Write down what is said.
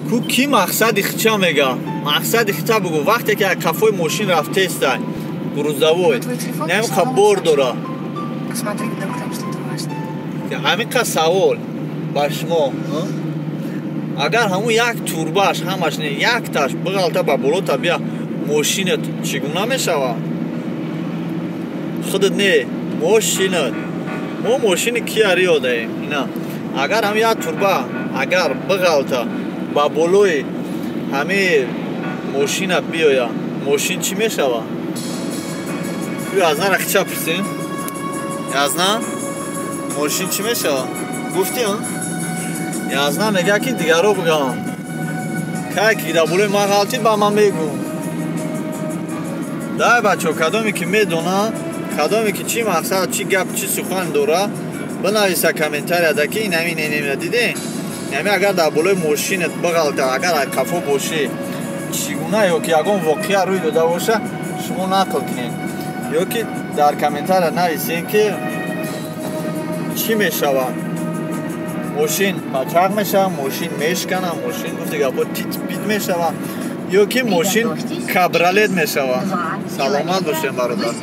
Ку ки мақсади хича мега? Мақсади хича бугу. Вақте ки аз қафои мошин рафтестай, грузовой, намиқа бор дора. Посмотри, вдруг там что-то важное. Ҳамиқа савол ба шумо. Агар ҳамун як турбаш, ҳамаш не, якташ биғалта ба болота бия, мошинат чӣ гуна мешавад? Худат не, мошинат. Мо мошини Киа Рио даем. Ина агар ҳам як турба агар биғалта ба болои ҳамаи мошина биёя, мошин чӣ мешавад? Язнара хича пурсем. Язна, мошин чӣ мешавад? Гуфтӣ? Язна мега, ки дигаро бигам. Кай ки дар болои ман ғалтид, ба ман мегӯ. Дай, бачаҳо, кадоме ки медона, кадоме ки чӣ мақсад, чӣ гап, чӣ сухан дора, бинависа комментарияда, ки инами ненемина диде. Ҳами агар дар болои мошинат биғалта, агар аз қафо бошӣ, чӣ гуна ё ки ягон воқеа рӯй дода боша, шумо нақл кунед ё ки дар комментария нависен, ки чӣ мешавад. Мошин пачақ мешавад, мошин мешкана, мошин, гуфти гапо, тит пит мешавад ё ки мошин кабралет мешавад. Саломат бошем, бародар.